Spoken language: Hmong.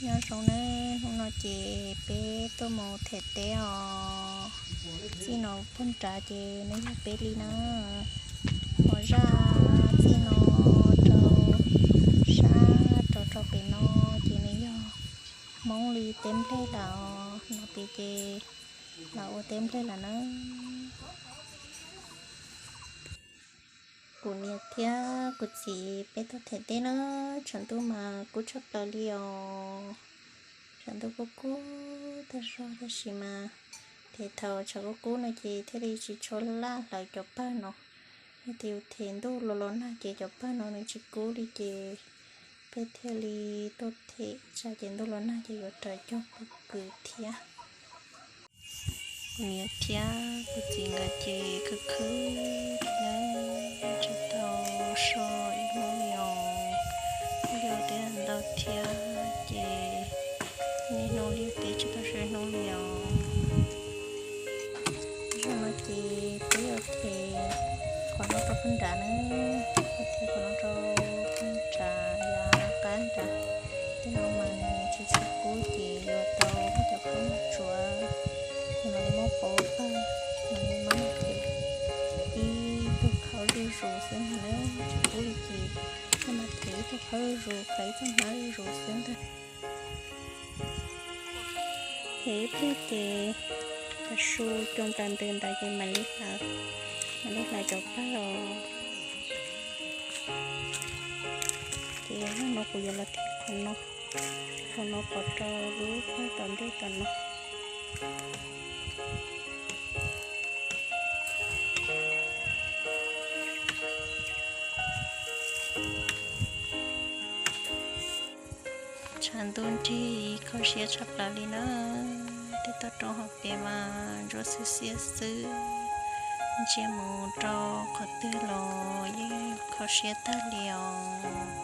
Nyob zoo nawb, hnub no ces peb tuaj mus them teb os. Txij no puag nrad ces nws yog peb li na. Ho zaj txij no rau sab rau rau pem no ces nws yog Hmoob li teb nplej lawm os. No pem ces los ua teb nplej lawm na. Kuv niam thiab kuv txiv peb tuaj them teb na, tshav ntuj mas kub tshaj plaws li os. Tshav ntuj kub kub tag zog tab sis mas them thaum tshav kub kub no ces thiaj li tsis tshua laj hlawv cov pawg no. Yog tias yus them ntuj los los nag ces cov pawg no nws tsis kub li ces peb thiaj li tuaj them, tsam ces ntuj los nag ces yuav raws cog pob kws thiab. Kuv niam thiab kuv txiv nkawd ces khwv khwv thiab tsis tau so ib hnub li os. Kuj yog tias ntau thiab ces niaj hnub li peb tsis tau so ib hnub li os. Zaum no ces peb yuav them qhov no rau puag nrad na, yuav them qhov no rau puag nrad yav qab nrad. Tej no mas nws tsis tshua kub ces yuav tau muab cov khaub noj tsuav, ces mam li muab pauv pawg, mam li muab them ib tug khaub zuj zus xwb ntag na, tsis kub li ces mam them ib tug khaub zuj zus, khaws ib txoj hnab zuj zus xwb ntag. Them ib pliag ces tav su coo plaws ntws ntawd ces mam li hlawv, mam li hlawv cov pawg os. Ces zaum no kuv yuav los them qhov no, qhov no pov rau lub pawg tom ntej tom no. Tshav ntuj nrig kho siab tshaj plaws li na. Tej toj roob hauv pes mas ntsuab xiab xiab xwb, ntsia mus rau qhov twg los yeej kho siab tag li os.